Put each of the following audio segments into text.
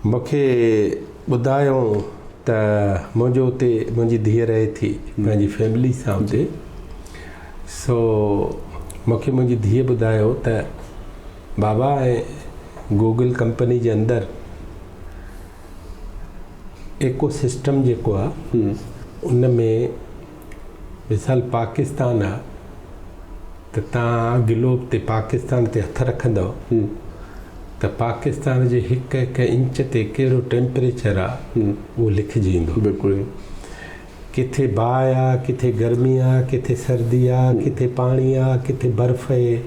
مون کي ٻڌايو ته منهنجو اتي منهنجي ڌيء رهي ٿي پنهنجي فيملي سان اتي سو مون کي منهنجي ڌيء ٻڌايو ته بابا ۽ گوگل ڪمپني جي اندر ايڪو سسٽم جيڪو آ ان ۾ مثال پاڪستان آ ته تان گلوب تي پاڪستان تي هٿ رکندؤ ته پاڪستان جي هڪ هڪ انچ تي ڪهڙو ٽيمپريچر آ اهو لکجي ايندو. بلڪل. ڪٿي باهه آ، ڪٿي گرمي آ، ڪٿي سردي آ، ڪٿي پاڻي آ، ڪٿي برف اهي،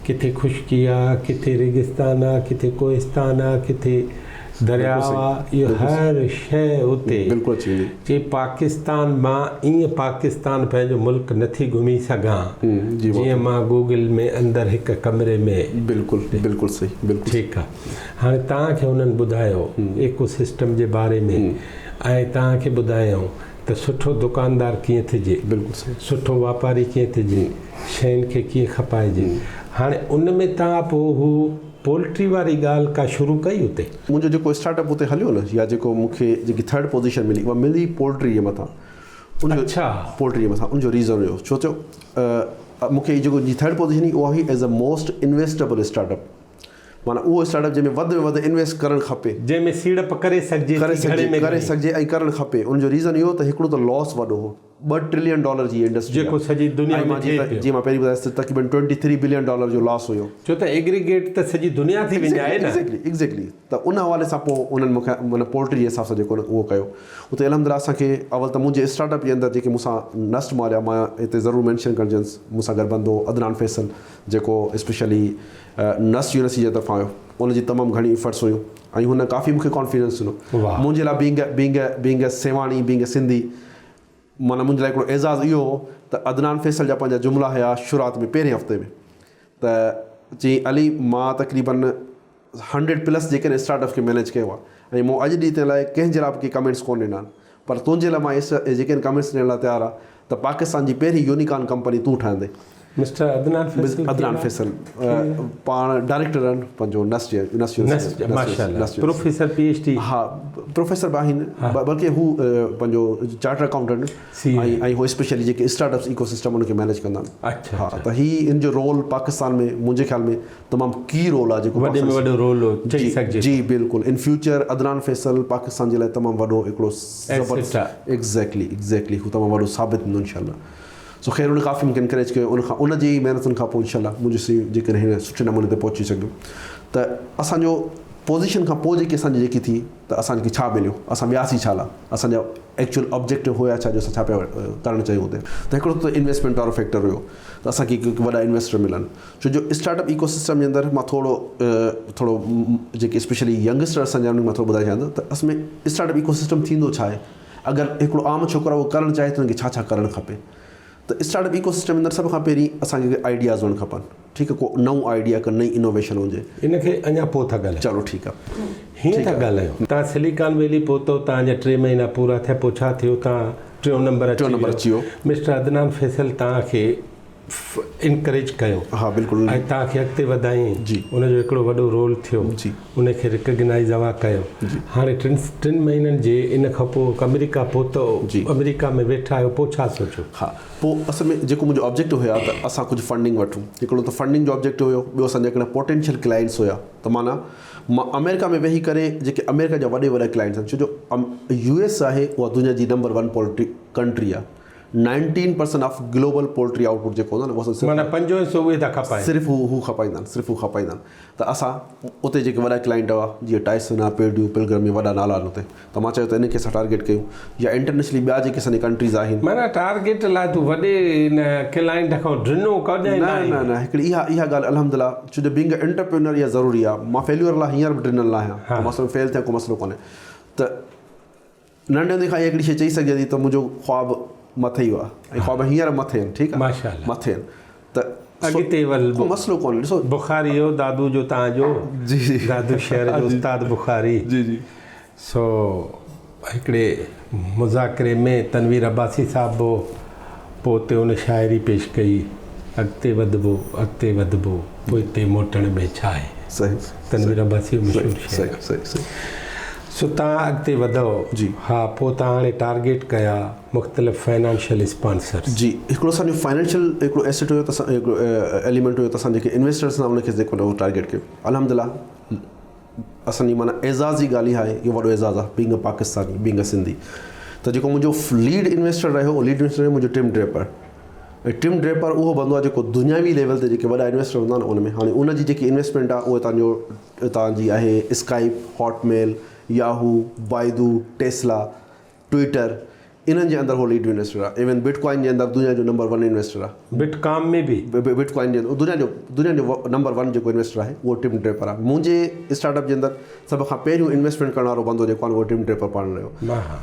ڪٿي خشڪي آ، ڪٿي ريگستان آ، ڪٿي ڪوهستان آ، ڪٿي درياء آ، اهو هر شيء اتي. بلڪل اچي ويندي. چي پاڪستان مان ائين پاڪستان پنهنجو ملڪ نه ٿي گهمي سگهان جيئن مان گوگل ۾ اندر هڪ ڪمري ۾. بلڪل بلڪل صحيح بلڪل. ٺيڪ آ هاڻي توهان کي انهن ٻڌايو ايڪو سسٽم جي باري ۾ ۽ توهان کي ٻڌايائون ته سٺو دڪاندار ڪيئن ٿجي بلڪل صحيح. سٺو واپاري ڪيئن ٿجي شين کي ڪيئن کپائجي هاڻي ان ۾ توهان پوء هو پولٽري واري ڳالهه ڪا شروع ڪئي اتي؟ منهنجو جيڪو اسٽارٽ اپ اتي هليو نه يا جيڪو مون کي جيڪي ٿرڊ پوزيشن ملي اها ملي پولٽري جي مٿان ان جو اڇا. پولٽري جي مٿان ان جو ريزن هيو ڇو جو مون کي جيڪو جي ٿرڊ پوزيشن هئي اها هئي as a most investable start up معنيٰ اهو اسٽارٽ اپ جنهن ۾ وڌ ۾ وڌ انويسٽ ڪرڻ کپي. جنهن ۾ سيڙپ ڪري سگهجي ٿي گهڻي ۾ ڪري گهڻي. سگهجي ۽ ڪرڻ کپي ان جو ريزن اهو ته هڪڙو ته لاس وڏو هو. ٻه ٽرلين ڊالر جي انڊسٽري جيڪو سڄي دنيا ۾ ٿئي پيو. جيئن مان پهرين ٻڌايس ته تقريبن ٽوئنٽي ٿري بلين ڊالر جو لاس هيو. ڇو ته ايگريگيٽ ته سڄي دنيا ٿي وڃائي نه. ايگزيڪٽلي ايگزيڪٽلي ته ان حوالي سان پوء انهن مون کي معنيٰ پولٽري جي حساب سان جيڪو اهو ڪيو اتي الحمدلله اسان کي اول ته منهنجي اسٽارٽ اپ جي اندر جيڪي مون سان نسٽ ماريا مان هتي ضرور مينشن ڪرڻ چاهيندس مون سان گڏ بندو عدنان فيصل جيڪو اسپيشلي نسٽ يونيورسٽي جي طرفان آيو ان جي تمام گهڻي افرٽس هيون ۽ هن ڪافي مون کي ڪانفيڊنس ڏنو منهنجي لاء being being being Sehwani being Sindhi معنيٰ منهنجي لاء هڪڙو اعزاز اهو هو ته عدنان فيصل جا پنهنجا جملا هيا شروعات ۾ پهرين هفتي ۾ ته چيائين علي مان تقريبن هنڊريڊ پلس جيڪي آهن اسٽارٽ اپس کي مينيج ڪيو آهي ۽ مون اڄ ڏينهن تائين الائي ڪنهن جي لاء به ڪي ڪمينٽس ڪونه ڏنا آهن پر تنهنجي لاء مان جيڪي آهن ڪمينٽس ڏيڻ لاء تيار آهيان ته پاڪستان جي پهرين يونيڪارن ڪمپني تون ٺاهيندين. مسٽر عدنان فيصل ڪير عدنان فيصل پاڻ ڊائريڪٽر آهن پنهنجو نسٽ جي نسٽ يونيورسٽي ماشاءالله پروفيسر پي ايڇ ڊي ها پروفيسر به آهن بلڪه هو پنهنجو چارٽر اڪائونٽنٽ ۽ ۽ هو اسپيشلي جيڪي اسٽارٽ اپس ايڪو سسٽم ان کي مينيج ڪندا آهن اڇا ها ته هي ان جو رول پاڪستان ۾ منهنجي خيال ۾ تمام ڪي رول آهي جيڪو وڏي ۾ وڏو رول چئي سگهجي جي بلڪل ان فيوچر عدنان فيصل پاڪستان جي لاء تمام وڏو هڪڙو زبردست ايگزيڪٽلي ايگزيڪٽلي هو تمام وڏو ثابت ٿيندو انشاء الله سو خير ان ڪافي مونکي انڪريج ڪيو ان کان ان جي ئي محنتن کان پوء انشاء الله منهنجو سي جيڪڏهن هن سٺي نموني تي پهچي سگهيو ته اسان جو پوزيشن کان پوء جيڪي اسان جي جيڪي ٿي ته اسان کي ڇا مليو اسان وياسي ڇا لاء اسان جا ايڪچوئل آبجيڪٽو هيا ڇا جو اسان ڇا پيا ڪرڻ چاهيون اتي ته هڪڙو ته انويسٽمينٽ وارو فيڪٽر هيو ته اسان کي وڏا انويسٽر ملن ڇو جو اسٽارٽ اپ ايڪو سسٽم جي اندر مان ٿورو ٿورو جيڪي اسپيشلي ينگسٽر اسان جا انهن کي مان ٿورو ٻڌائڻ چاهيان ٿو ته اصل ۾ اسٽارٽ اپ ايڪو سسٽم ٿيندو ڇا آهي اگر هڪڙو عام ڇوڪرو اهو ڪرڻ چاهي ته ان کي ڇا ڇا ڪرڻ کپي ته اسٽارٽ اپ ايڪو سسٽم اندر سڀ کان پهرين اسان کي آئيڊياز هئڻ کپن ٺيڪ آهي ڪو نئون آئيڊيا ڪا نئين انوويشن هجي. ان کي اڃا پوء ٿا ڳالهايون. چلو ٺيڪ آهي. هيئن ٿا ڳالهايون. تان سليڪان ويلي پهتو تان جا ٽي مهينا پورا ٿيا پوء ڇا ٿيو تان ٽيون نمبر اچي ويو مسٽر عدنان فيصل تان کي انڪريج ڪيو ها بلڪل ۽ توهان کي اڳتي وڌايائين جي ان جو هڪڙو وڏو رول ٿيو جي ان کي ريڪگنائيز اوهان ڪيو جي هاڻي ٽن ٽن مهينن جي ان کان پوء آمريڪا پهتو جي آمريڪا ۾ ويٺا آهيو پوء ڇا سوچيو؟ ها پوء اصل ۾ جيڪو منهنجو آبجيڪٽو هيا ته اسان ڪجهه فنڊنگ وٺون هڪڙو ته فنڊنگ جو آبجيڪٽو هيو ٻيو اسان جا هڪڙا پوٽينشل ڪلائنٽس هيا ته معنيٰ مان آمريڪا ۾ ويهي ڪري جيڪي آمريڪا جا وڏي وڏا ڪلائنٽس آهن ڇو جو يو ايس آهي اها دنيا جي نمبر ون پولٽري ڪنٽري آهي nineteen percent of global poultry output جيڪو هوندو آهي نه اهو اسان معنيٰ پنجون حصو اهي ٿا کپائين. صرف هو هو کپائيندا آهن صرف هو کپائيندا آهن ته اسان اتي جيڪي وڏا ڪلائنٽ هئا جيئن ٽائسن آهي پيرڊيو پلگرم اهي وڏا نالا آهن اتي ته مان چيو ته انهن کي اسان ٽارگيٽ ڪيون يا انٽرنيشنلي ٻيا جيڪي اسان جي ڪنٽريز آهن. معنيٰ ٽارگيٽ لاء تون وڏي ان ڪلائنٽ کان ڊنو ڪڏهن نه آهين. نه نه هڪڙي اها اها ڳالهه الحمدلله ڇو جو بينگ اي انٽرپرينر اها ضروري آهي مان فيليور لاء هينئر به ڊنل نه آهيان ته مان سمجهان فيل ٿيان ڪو مسئلو ڪونهي ته ننڍي هوندي کان اها هڪڙي شيء چئي سگهجي ٿي ته منهنجو خواب مٿي ئي هئا ۽ خواب هينئر مٿي آهن ٺيڪ آهي ماشاءالله مٿي آهن ته اڳتي ول ڪو مسئلو ڪونهي ڏسو بخاري هو دادو جو تان جو جي جي دادو شهر جو استاد بخاري جي جي سو هڪڙي مذاڪري ۾ تنوير عباسي صاحب به پوء اتي ان شاعري پيش ڪئي اڳتي وڌبو اڳتي وڌبو پوئتي موٽڻ ۾ ڇا آهي صحيح تنوير عباسي جو مشهور شعر صحيح صحيح صحيح. سو تان اڳتي وڌو. جي. ها پوء تان هاڻي ٽارگيٽ ڪيا مختلف فنانشل اسپانسرز. جي هڪڙو اسان جو فنانشل هڪڙو ايسيٽ هيو ته اسان هڪڙو ايليمينٽ هيو ته اسان جيڪي انويسٽرز سان ان کي جيڪو نه ٽارگيٽ ڪيو الحمدلله اسان جي معنيٰ اعزاز جي ڳالهه اها آهي اهو وڏو اعزاز آهي being a Pakistani being a Sindhi ته جيڪو منهنجو ليڊ انويسٽر رهيو ليڊ انويسٽر رهيو منهنجو ٽم ڊريپر ۽ ٽم ڊريپر اهو بندو آهي جيڪو دنياوي ليول تي جيڪي وڏا انويسٽر هوندا آهن ان ۾ هاڻي ان جي جيڪي انويسٽمينٽ آهي اهو تان جو تان جي آهي Skype Hotmail Yahoo Baidu Tesla Twitter انهن جي اندر هو ليڊ انويسٽر آهي ايون بٽ ڪوائن جي اندر دنيا جو نمبر ون انويسٽر آهي. بٽ ڪام ۾ به. بٽ ڪوائن جي اندر دنيا جو دنيا جو نمبر ون جيڪو انويسٽر آهي اهو ٽم ڊريپر آهي منهنجي اسٽارٽ اپ جي اندر سڀ کان پهريون انويسٽمينٽ ڪرڻ وارو بندو جيڪو آهي اهو ٽم ڊريپر پاڻ رهيو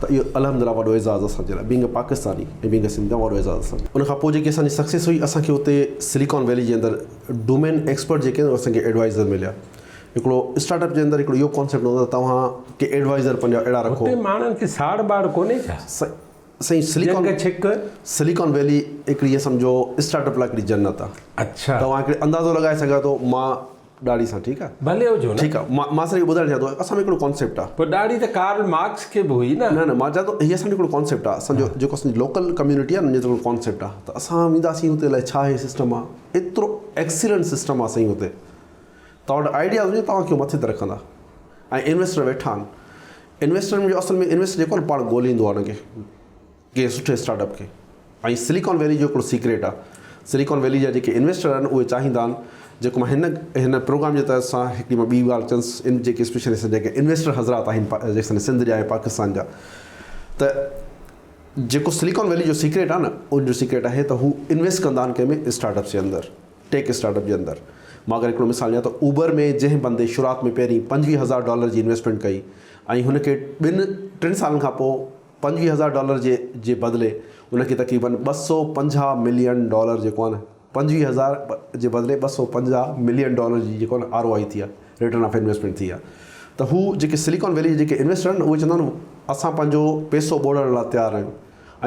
ته اهو الحمد لله وڏو اعزاز اسان جي لاء being a Pakistani ۽ being a Sindhi وڏو اعزاز اسان ان کان پوء جيڪي اسان جي سڪسيس هئي اسان کي اتي سليڪان ويلي جي اندر ڊومين ايڪسپرٽ جيڪي آهن اسان کي ايڊوائزر مليا هڪڙو اسٽارٽ اپ جي اندر هڪڙو اهو ڪانسيپٽ هوندو آهي ته توهان ڪي ايڊوائزر پنهنجا اهڙا رکو. هتي ماڻهن کي ساڙ ٻاڙ ڪونهي ڇا؟ سائين سليڪان جنگ ڇڪ. سليڪان ويلي هڪڙي ائين سمجهو اسٽارٽ اپ لاء هڪڙي جنت آهي. اڇا. توهان هڪڙي اندازو لڳائي سگهو ٿو مان ڏاڙهي سان ٺيڪ آهي. ڀلي هجو نه. ٺيڪ آهي مان مان صرف اهو ٻڌائڻ چاهيان ٿو اسان ۾ هڪڙو ڪانسيپٽ آهي. پوء ڏاڙهي ته ڪارل مارڪس کي به هئي نه. نه نه مان چوان ٿو هي اسان جو هڪڙو ڪانسيپٽ آهي اسان جو جيڪو اسان جي لوڪل ڪميونٽي آهي ان جو هڪڙو ڪانسيپٽ آهي ته اسان وينداسين هتي الائي ڇا هي سسٽم آهي ايترو ايڪسيلنٽ سسٽم آهي سائين هتي. توهان وٽ آئيڊياز هجي توهان کي مٿي تي رکندا ۽ انويسٽر ويٺا آهن انويسٽرن جو اصل ۾ انويسٽر جيڪو آهي پاڻ ڳوليندو آهي ان کي ڪنهن سٺي اسٽارٽ اپ کي ۽ سليڪان ويلي جو هڪڙو سيڪريٽ آهي سليڪان ويلي جا جيڪي انويسٽر آهن اهي چاهيندا آهن جيڪو مان هن هن پروگرام جي تحت سان هڪڙي مان ٻي ڳالهه چوندس ان جيڪي اسپيشلي اسان جيڪي انويسٽر حضرات آهن جيڪي سنڌ جا ۽ پاڪستان جا ته جيڪو سليڪان ويلي جو سيڪريٽ آهي نه ان جو سيڪريٽ آهي ته هو انويسٽ ڪندا آهن ڪنهن ۾ اسٽارٽ اپس جي اندر ٽيڪ اسٽارٽ اپ جي اندر مان اگر هڪڙو مثال ڏيان ته اوبر ۾ جنهن بندي شروعات ۾ پهرين 25 هزار ڊالر جي انويسٽمينٽ ڪئي ۽ هن کي ٻن ٽن سالن کان پوء 25 هزار ڊالر جي جي بدلي ان کي تقريبن 250 ملين ڊالر جيڪو آهي نه 25 هزار جي بدلي 250 ملين ڊالر جي جيڪو آهي نه آر او آئي ٿي آهي ريٽرن آف انويسٽمينٽ ٿي آهي ته هو جيڪي سليڪان ويلي جي جيڪي انويسٽر آهن اهي چوندا آهن اسان پنهنجو پيسو ٻوڙڻ لاء تيار آهيون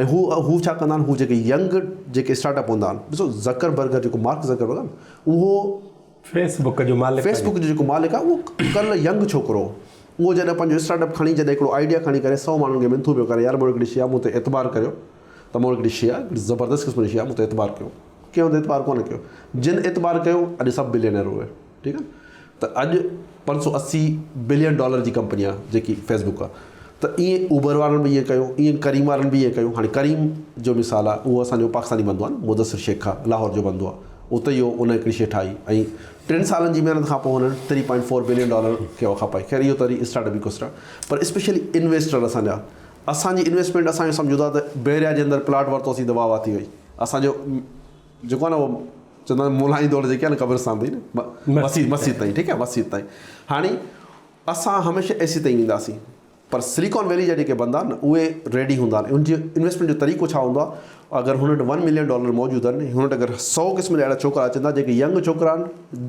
۽ هو هو ڇا ڪندا آهن هو جيڪي ينگ جيڪي اسٽارٽ اپ هوندا آهن ڏسو زڪر برگر جيڪو مارڪ زڪر برگر اهو فيس بڪ جو مالڪ فيس بڪ جو جيڪو مالڪ آهي اهو ڪل ينگ ڇوڪرو اهو جڏهن پنهنجو اسٽارٽ اپ کڻي جڏهن هڪڙو آئيڊيا کڻي ڪري سو ماڻهن کي منٿون پيو ڪري يار مون وٽ هڪڙي شيء آهي مون تي اعتبار ڪريو ته مون وٽ هڪڙي شيء آهي هڪڙي زبردست قسم جي شيء آهي مون تي اعتبار ڪيو ڪنهن هن تي اعتبار ڪونه ڪيو جن اعتبار ڪيو اڄ سڀ بلينر اهي ٺيڪ آهي ته اڄ 580 بلين ڊالر جي ڪمپني آهي جيڪي فيس بڪ آهي ته ائين اوبر وارن به ائين ڪيو ائين ڪريم وارن به ائين ڪيو هاڻي ڪريم جو مثال آهي اهو اسانجو پاڪستاني بندو آهي مدثر شيخ آهي لاهور جو بندو آهي اتي ئي ان هڪڙي شي ٺاهي ۽ ٽن سالن جي محنت کان پوء هنن 3.4 بلين ڊالر کي اها کپائي خير اهو ته وري اسٽارٽ اپ ايڪو سسٽم پر اسپيشلي انويسٽر اسانجا اسانجي انويسٽمينٽ اسان اهو سمجهون ٿا ته بحريا جي اندر پلاٽ ورتوسين ته واهه واهه ٿي وئي اسانجو جيڪو آهي نه اهو چوندا آهن مولائي دوڙ جيڪي آهي نه قبرستان تائين نه مسجد مسجد تائين ٺيڪ آهي مسجد تائين هاڻي اسان هميشه ايسي تائين وينداسين پر سليڪان ويلي جا جيڪي بندا آهن اهي ريڊي هوندا آهن ان جي انويسٽمينٽ جو طريقو ڇا هوندو آهي اگر هن وٽ ون ملين ڊالر موجود آهن هن وٽ اگر سو قسم جا اهڙا ڇوڪرا اچن ٿا جيڪي ينگ ڇوڪرا آهن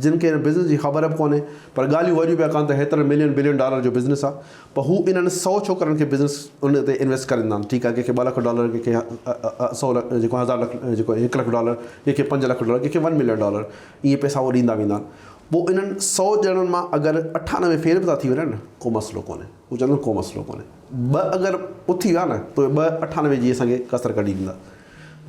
جن کي هن بزنس جي خبر به ڪونهي پر ڳالهيون وڏيون پيا ڪن ته هيترن ملين بلين ڊالر جو بزنس آهي پر هو انهن سئو ڇوڪرن کي بزنس ان تي انويسٽ ڪريندا آهن ٺيڪ آهي ڪنهن کي ٻه لک ڊالر ڪنهن کي سئو لک جيڪو هزار لک جيڪو هڪ لک ڊالر ڪنهن کي پنج لک ڊالر ڪنهن کي ون ملين ڊالر ائين پئسا هو ڏيندا ويندا آهن پوء انهن سئو ڄڻن مان اگر اٺانوي فيل به ٿا ٿي وڃن نه ڪو مسئلو ڪونهي هو چوندا آهن ڪو مسئلو ڪونهي ٻه اگر اٿي ويا نه ته اهي ٻه اٺانوي جي اسان کي ڪسر ڪڍي ڏيندا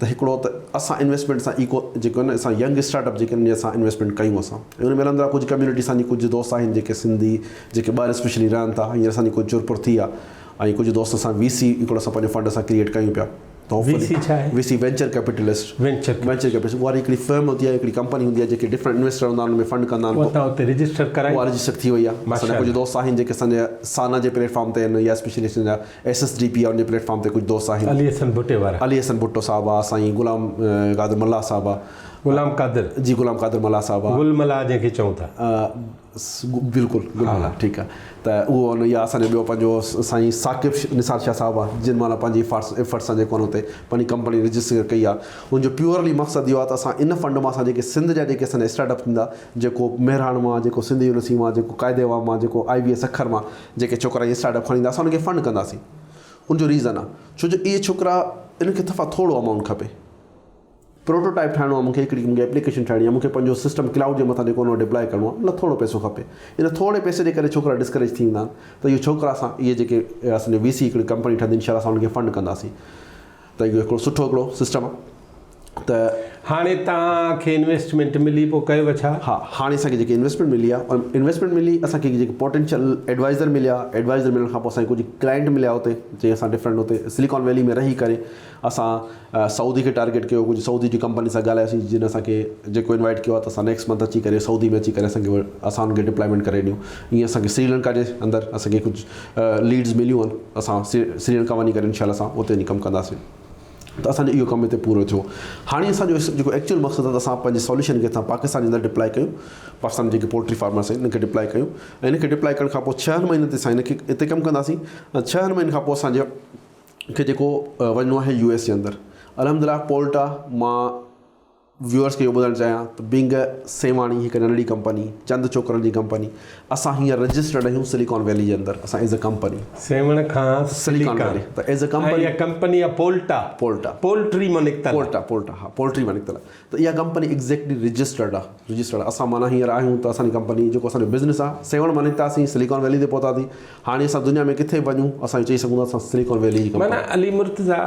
ته هڪڙو ته اسان انويسٽمينٽ سان ايڪو جيڪو آهن اسان ينگ اسٽارٽ اپ جيڪي آهن اسان انويسٽمينٽ ڪيون اسان ۽ ان ۾ الحمد لله ڪجهه ڪميونٽي اسان جي ڪجهه دوست آهن جيڪي سنڌي جيڪي ٻاهر اسپيشلي رهن ٿا هينئر اسان جي ڪجهه چرپر ٿي آهي ۽ ڪجهه دوست اسان وي سي هڪڙو اسان پنهنجو فنڊ اسان ڪريئيٽ ڪيون پيا ته وي سي ڇا آهي؟ V C venture capitalist venture venture capitalist اها هڪڙي فرم هوندي آهي هڪڙي ڪمپني هوندي آهي جيڪي ڊفرنٽ انويسٽر هوندا آهن ان ۾ فنڊ ڪندا آهن اها تان اتي رجسٽر ڪرائي اها رجسٽر ٿي وئي آهي اسان جا ڪجهه دوست آهن جيڪي اسان جا سانا جي پليٽ فارم تي آهن يا اسپيشلي اسان جا ايس ايس ڊي پي آ ان جي پليٽ فارم تي ڪجهه دوست آهن. علي حسن ڀٽي وارا. علي حسن ڀٽو صاحب آ سائين غلام قادر ملاح صاحب آ. غلام قادر. جي غلام قادر ملاح صاحب آ. گل ملاح جنهن کي چئون ٿا. بلڪل گل ملاح ٺيڪ آ ته اهو ان يا اسان جو ٻيو پنهنجو سائين ثاقب نثار شاهه صاحب آ جن معنيٰ پنهنجي افارٽس افرٽس سان جيڪو آ نه اتي پنهنجي ڪمپني رجسٽر ڪئي آ ان جو پيورلي مقصد اهو آ ته اسان ان فنڊ مان اسان جيڪي سنڌ جا جيڪي اسان جا اسٽارٽ اپ ٿيندا جيڪو مهراڻ مان جيڪو سنڌ يونيورسٽي مان جيڪو قائد عوام مان جيڪو آئي بي اي سکر مان جيڪي ڇوڪرا اهي اسٽارٽ اپ کڻي ايندا اسان انهن کي فنڊ ڪنداسين ان جو ريزن آ ڇو جو اهي ڇوڪرا انهن کي دفعا ٿورو امائونٽ کپي پروٽوٽائپ ٺاهڻو آهي مون کي هڪڙي مون کي ايپليڪيشن ٺاهڻي آهي مون کي پنهنجو سسٽم ڪلائوڊ جي مٿان جيڪو ڊپلاء ڪرڻو آهي ان لاء ٿورو پئسو کپي ان ٿوري پئسي جي ڪري ڇوڪرا ڊسڪريج ٿي ويندا آهن ته اهي ڇوڪرا اسان اهي جيڪي اسان جو وي سي هڪڙي ڪمپني ٺهندي انشاء الله اسان انهن کي فنڊ ڪنداسين ته اهو هڪڙو سٺو هڪڙو سسٽم آهي ته هاڻي توهان کي انويسٽمينٽ ملي پوء ڪيو ڇا؟ ها هاڻي اسان کي جيڪي انويسٽمينٽ ملي آهي انويسٽمينٽ ملي اسان کي جيڪي پوٽينشل ايڊوائزر مليا ايڊوائزر ملڻ کان پوء اسان کي ڪجهه ڪلائنٽ مليا اتي جي اسان ڊفرنٽ اتي سليڪان ويلي ۾ رهي ڪري اسان سعودي کي ٽارگيٽ ڪيو ڪجهه سعودي جي ڪمپني سان ڳالهايوسين جن اسان کي جيڪو انوائٽ ڪيو آهي ته اسان نيڪسٽ منٿ اچي ڪري سعودي ۾ اچي ڪري اسان کي اسان ان کي ڊپلائمينٽ ڪري ڏيون ائين اسان کي سريلنڪا جي اندر اسان کي ڪجهه ليڊز مليون آهن اسان سريلنڪا وڃي ڪري انشاء الله اسان اتي وڃي ڪم ڪنداسين ته اسان جو اهو ڪم هتي پورو ٿيو هاڻي اسان جو جيڪو ايڪچوئل مقصد آهي ته اسان پنهنجي سوليوشن کي اسان پاڪستان جي اندر ڊپلائي ڪيون پاڪستان جيڪي پولٽري فارمرس آهن ان کي ڊپلائي ڪيون ۽ ان کي ڊپلائي ڪرڻ کان پوء ڇهن مهينن تي اسان ان کي هتي ڪم ڪنداسين ۽ ڇهن مهينن کان پوء اسان جو کي جيڪو وڃڻو آهي يو ايس جي اندر الحمد لله پولٽا مان ويورس کي اهو ٻڌائڻ چاهيان ته بنگ سيواڻي هڪ ننڍڙي ڪمپني چند ڇوڪرن جي ڪمپني اسان هينئر رجسٽرڊ آهيون سليڪان ويلي جي اندر اسان ايز اي ڪمپني سيوهڻ کان سليڪان ويلي ته ايز اي ڪمپني اها ڪمپني آهي پولٽا پولٽا پولٽري مان نڪتل پولٽا پولٽا ها پولٽري مان نڪتل آهي ته اها ڪمپني ايگزيڪٽلي رجسٽرڊ آهي رجسٽرڊ اسان معنيٰ هينئر آهيون ته اسان جي ڪمپني جيڪو اسان جو بزنس آهي سيوهڻ مان نڪتاسين سليڪان ويلي تي پهتاسين هاڻي اسان دنيا ۾ ڪٿي به وڃون اسان اهو چئي سگهون ٿا اسان سليڪان ويلي جي ڪمپني. معنيٰ علي مرتضيٰ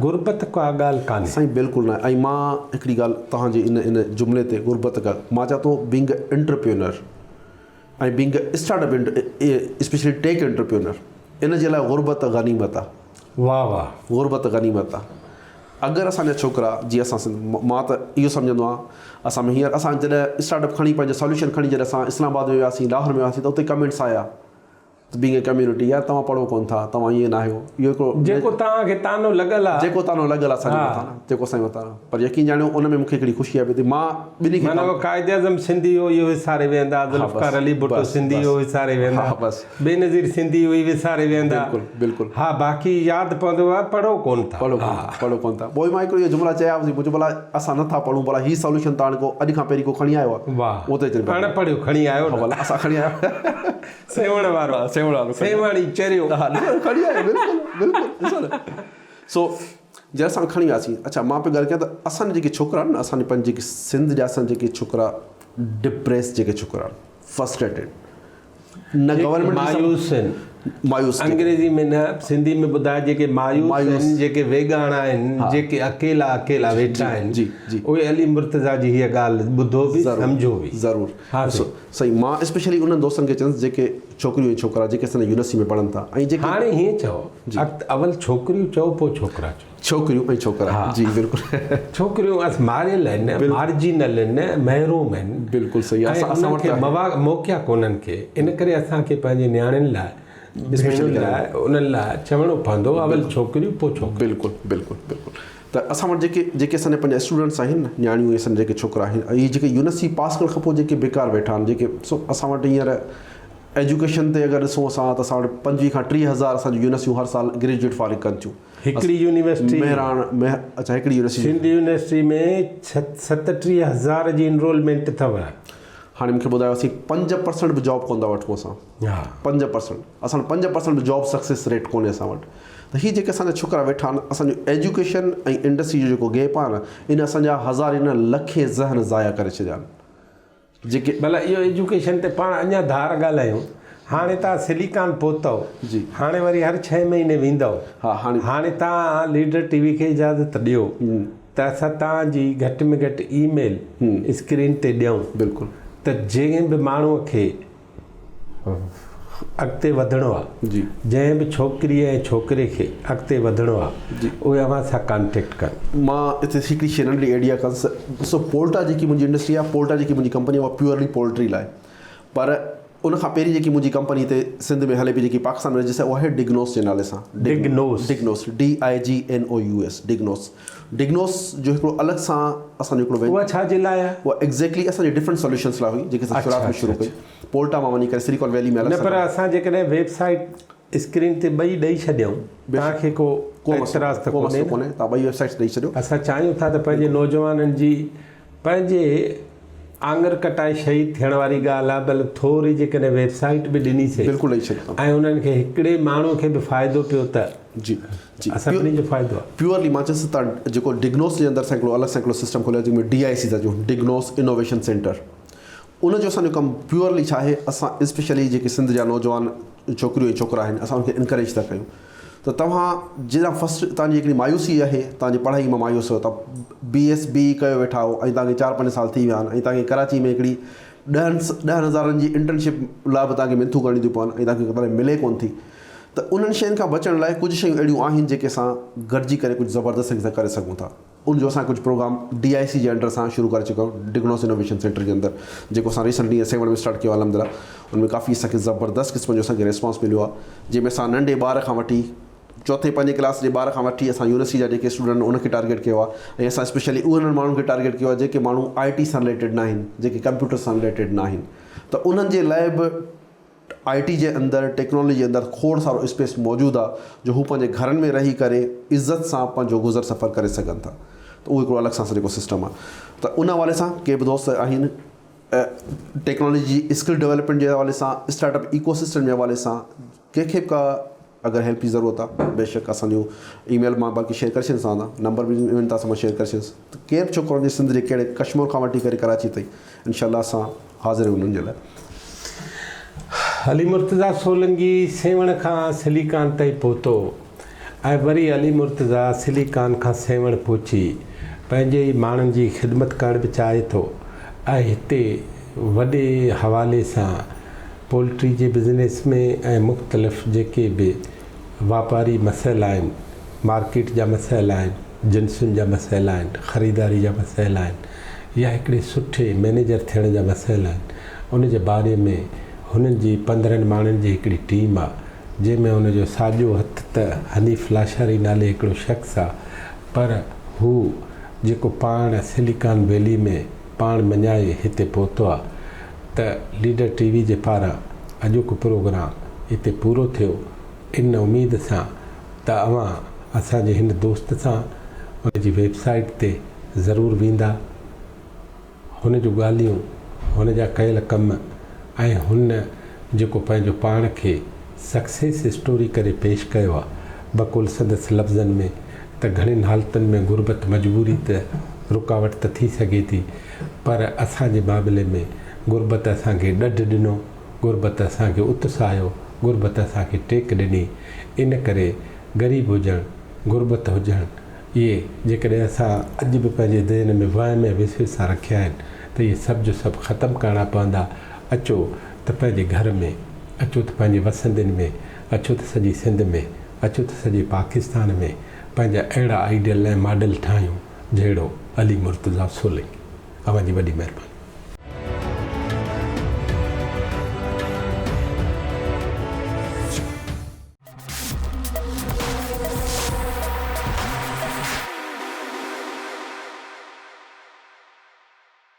غربت ڪا ڳالهه ڪانهي. سائين بلڪل نه ۽ مان هڪڙي ڳالهه توهان جي ان ان جملي تي غربت ڪا مان چوان ٿو being a entrepreneur ۽ being a startup specially tech entrepreneur ان جي لاء غربت غنيمت آ. واه واه. غربت غنيمت آ. اگر اسان جا ڇوڪرا جي اسان سنڌ مان ته اهو سمجهندو آهيان اسان ۾ هينئر اسان جڏهن اسٽارٽ اپ کڻي پنهنجو سوليوشن کڻي جڏهن اسان اسلام آباد ۾ وياسين لاهور ۾ وياسين ته اتي ڪمينٽس آيا ته بينگ اي ڪميونٽي يار توهان پڙهو ڪونه ٿا توهان ائين ناهيو اهو هڪڙو جيڪو توهان کي طعنو لڳل آهي جيڪو طعنو لڳل آهي اسان جي مٿان جيڪو اسان جي مٿان پر يقين ڄاڻيو ان ۾ مون کي هڪڙي خوشي آهي ته مان ٻنهي کي معنيٰ اهو قائد اعظم سنڌي هو اهو وساري ويهندا ذوالفقار علي ڀٽو سنڌي هو وساري ويهندا بينظير سنڌي هئي وساري ويهندا بلڪل بلڪل ها باقي ياد پوندو آهي پڙهو ڪون ٿا پڙهو ڪون ٿا پڙهو ڪون ٿا پوء مان هڪڙو اهو جملا چيا هئا منهنجو ڀلا اسان نه ٿا پڙهون ڀلا هي سوليوشن تان ڪو اڄ کان پهرين ڪو کڻي آيو آهي واهه اهو ته اڻ پڙهيو کڻي آيو نه ڀلا اسان کڻي آيو سيوهڻ وارو سيوهڻ وارو سيوهڻي چريو ها کڻي آيو بلڪل بلڪل ڏسو نه سو جي اسان کڻي وياسين اڇا مان پيو ڳالهه ڪيان ته اسان جا جيڪي ڇوڪرا آهن نه اسان جي پنهنجي جيڪي سنڌ جا اسان جيڪي ڇوڪرا ڊپريس جيڪي ڇوڪرا آهن فرسٽريٽيڊ نه گورنمينٽ مايوس آهن مايوس انگريزي ۾ نه سنڌي ۾ ٻڌاء جيڪي مايوس آهن جيڪي ويڳاڻا آهن جيڪي اڪيلا اڪيلا ويٺا آهن جي جي اهي علي مرتضيٰ جي هيء ڳالهه ٻڌو به سمجهو به ضرور ها سائين مان اسپيشلي انهن دوستن کي چوندس جيڪي ڇوڪريون ۽ ڇوڪرا جيڪي اسان جي يونيورسٽي ۾ پڙهن ٿا ۽ جيڪي هاڻي هيئن چئو اول ڇوڪريون چئو پوء ڇوڪرا چئو. ڇوڪريون ۽ ڇوڪرا جي بلڪل. ڇوڪريون اس ماريل آهن مارجينل آهن محروم آهن بلڪل صحيح آهي اسان وٽ موقعا ڪونهن کي ان ڪري اسان کي پنهنجي نياڻين لاء ڀيڻن لاء انهن لاء چوڻو پوندو اول ڇوڪريون پوء ڇوڪرا. بلڪل بلڪل بلڪل ته اسان وٽ جيڪي جيڪي اسان جا پنهنجا اسٽوڊنٽس آهن نه نياڻيون ۽ اسان جا جيڪي ڇوڪرا آهن اهي جيڪي يونيورسٽي پاس ڪرڻ کان پوء جيڪي بيڪار ويٺا آهن جيڪي سو اسان وٽ هينئر ايجوڪيشن تي اگر ڏسون اسان ته اسان وٽ 25 کان 30 هزار اسان جون يونيورسٽيون هر سال گريجوئيٽ فارغ ڪن ٿيون. هڪڙي يونيورسٽي مهراڻ مه اڇا هڪڙي يونيورسٽي سنڌ يونيورسٽي ۾ 37 هزار جي انرولمينٽ اٿو. هاڻي مونکي ٻڌايو اسين 5% به جاب ڪونه ٿا وٺون اسان 5% اسان وٽ 5% به جاب سڪسيس ريٽ ڪونهي اسان وٽ ته هي جيڪي اسان جا ڇوڪرا ويٺا آهن اسان جو ايجوڪيشن ۽ انڊسٽري جو جيڪو گيپ آهي نه ان اسان جا هزارين نه لکين ذهن ضايع ڪري ڇڏيا آهن. جيڪي. ڀلا اهو ايجوڪيشن تي پاڻ اڃا ڌار ڳالهايون. هاڻي توهان سليڪان پهتؤ. جي. هاڻي وري هر ڇهين مهيني ويندؤ. ها هاڻي. هاڻي توهان ليڊر ٽي وي کي اجازت ڏيو ته اسان توهان جي گهٽ ۾ گهٽ اي ميل اسڪرين تي ڏيون. بلڪل. ته جنهن به ماڻهوء کي اڳتي وڌڻو آ. جي. جنهن به ڇوڪريء ۽ ڇوڪري کي اڳتي وڌڻو آ. جي. اهي اوهان سان ڪانٽيڪٽ ڪن. مان اتي هڪڙي شيء ننڍڙي ايڊ ڪندس ڏسو پولٽا جيڪي منهنجي انڊسٽري آ پولٽا جيڪي منهنجي ڪمپني آ اها پيورلي پولٽري لاء پر ان کان پهرين جيڪي منهنجي ڪمپني هتي سنڌ ۾ هلي پئي جيڪي پاڪستان ۾ رجسٽر اها آهي ڊگنوس جي نالي سان ڊگنوس ڊگنوس D I G N O U S ڊگنوس ڊگنوس جو هڪڙو الڳ سان اسان جو هڪڙو اها ڇا جي لاء آهي اها ايگزيڪٽلي اسان جي ڊفرنٽ سوليوشنس لاء هئي جيڪي اسان شروعات ۾ شروع ڪئي پولٽا مان وڃي ڪري سليڪان ويلي ۾ نه پر اسان جيڪڏهن ويب سائيٽ اسڪرين تي ٻئي ڏئي ڇڏيون توهان کي ڪو اعتراض ته ڪو مسئلو ڪونهي توهان ٻئي ويب سائيٽس ڏئي ڇڏيو. اسان چاهيون ٿا ته پنهنجي نوجوانن جي پنهنجي آڱر ڪٽائي شهيد ٿيڻ واري ڳالهه آهي بل ٿوري جيڪڏهن ويب سائيٽ به ڏني سي بلڪل ڏئي ڇڏيندم. ۽ انهن کي هڪڙي ماڻهو کي به فائدو پيو ته جي جي سڀني جو فائدو آهي. پيورلي مان چيس ته جيڪو ڊگنوس جي اندر اسان هڪڙو الڳ سان هڪڙو سسٽم کوليو آهي جنهن ۾ ڊي I سي ٿا چئون ڊگنوس انوويشن سينٽر ان جو اسان جو ڪم پيورلي ڇا آهي اسان اسپيشلي جيڪي سنڌ جا نوجوان ڇوڪريون ۽ ڇوڪرا آهن اسان ان کي انڪريج ٿا ڪيون ته توهان جيڏانهن فسٽ توهان جي هڪڙي مايوسي آهي توهان جي پڙهائي مان مايوس آهيو توهان بي ايس بي ڪيو ويٺا آهيو ۽ توهان کي چار پنج سال ٿي ويا آهن ۽ توهان کي ڪراچي ۾ هڪڙي ڏهن ڏهن هزارن جي انٽرنشپ لاء به توهان کي منٿون ڪرڻيون ٿيون پون ۽ توهان کي ڪڏهن ملي ڪونه ٿي ته انهن شين کان بچڻ لاء ڪجهه شيون اهڙيون آهن جيڪي اسان گڏجي ڪري ڪجهه زبردست طريقي سان ڪري سگهون ٿا ان جو اسان ڪجهه پروگرام ڊي I سي جي انڊر اسان شروع ڪري چڪا آهيون ڊگنوس انوويشن سينٽر جي اندر جيڪو اسان ريسنٽلي سيوهڻ ۾ اسٽارٽ ڪيو آهي الحمد لله ان ۾ ڪافي اسان کي زبردست قسم جو اسان کي ريسپانس مليو آهي جنهن ۾ اسان ننڍي ٻار کان وٺي چوٿين پنجين ڪلاس جي ٻار کان وٺي اسان يونيورسٽي جا جيڪي اسٽوڊنٽ آهن ان کي ٽارگيٽ ڪيو آهي ۽ اسان اسپيشلي انهن ماڻهن کي ٽارگيٽ ڪيو آهي جيڪي ماڻهو آء ٽي سان رليٽيڊ ناهن جيڪي ڪمپيوٽر سان رليٽيڊ ناهن ته انهن جي لاء به آء ٽي جي اندر ٽيڪنالاجي جي اندر کوڙ سارو اسپيس موجود آ جو هو پنهنجي گهرن ۾ رهي ڪري عزت سان پنهنجو گذر سفر ڪري سگهن ٿا ته اهو هڪڙو الڳ سان جيڪو سسٽم آ ته ان حوالي سان ڪي به دوست آهن ٽيڪنالاجي جي اسڪل ڊولپمينٽ جي حوالي سان اسٽارٽ اپ ايڪو سسٽم جي حوالي سان ڪنهن کي به ڪا اگر هيلپ جي ضرورت آ بيشڪ اسان جو اي ميل مان بلڪه شيئر ڪري ڇڏيندس توهان سان نمبر به ايون توهان سان مان شيئر ڪري ڇڏيندس ته ڪير به ڇوڪرو هجي سنڌ جي ڪهڙي ڪشمور کان وٺي ڪري ڪراچي تائين انشاء الله اسان حاضر آهيون انهن جي لاء. علي مرتضيٰ سولنگي سيوهڻ کان سليڪان تائين پهتو ۽ وري علي مرتضيٰ سليڪان کان سيوهڻ پهچي پنهنجي ئي ماڻهن جي خدمت ڪرڻ به چاهي ٿو ۽ هتي وڏي حوالي سان پولٽري جي بزنيس ۾ ۽ مختلف جيڪي به واپاري مسئلا آهن، مارڪيٽ جا مسئلا آهن، جنسن جا مسئلا آهن، خريداري جا مسئلا آهن يا هڪڙي سٺي مئنيجر ٿيڻ جا مسئلا آهن ان جي باري ۾ هنن جي 15 ماڻهن جي هڪڙي ٽيم آ جنهن ۾ هن جو ساڄو هٿ ته حنيف لاشاري نالي هڪڙو شخص آ پر هو جيڪو پاڻ سليڪان ويلي ۾ پاڻ مڃائي هتي پهتو آ ته ليڊر ٽي وي جي پاران اڄوڪو پروگرام اتي پورو ٿيو ان اميد سان ته اوهان اسان جي هن دوست سان ان جي ويب سائيٽ تي ضرور ويندا هن جون ڳالهيون هن جا ڪيل ڪم ۽ هن جيڪو پنهنجو پاڻ کي سڪسيس اسٽوري ڪري پيش ڪيو آ بقول سندس لفظن ۾ ته گهڻين حالتن ۾ غربت مجبوري ته رڪاوٽ ته ٿي سگهي ٿي پر اسان جي معاملي ۾ غربت اسان کي ڏڍ ڏنو، غربت اسان کي اتساهيو، غربت اسان کي ٽيڪ ڏني. ان ڪري غريب هجڻ، غربت هجڻ اهي جيڪڏهن اسان اڄ به پنهنجي ذهن ۾ وهم ۽ وسوسا رکيا آهن ته اهي سڀ جو سڀ ختم ڪرڻا پوندا. اچو ته پنهنجي گهر ۾، اچو ته پنهنجي وسندين ۾، اچو ته سڄي سنڌ ۾، اچو ته سڄي پاڪستان ۾ پنهنجا اهڙا آئيڊيل ۽ ماڊل ٺاهيون جهڙو علي مرتضيٰ سولنگي. اوهان جي وڏي مهرباني.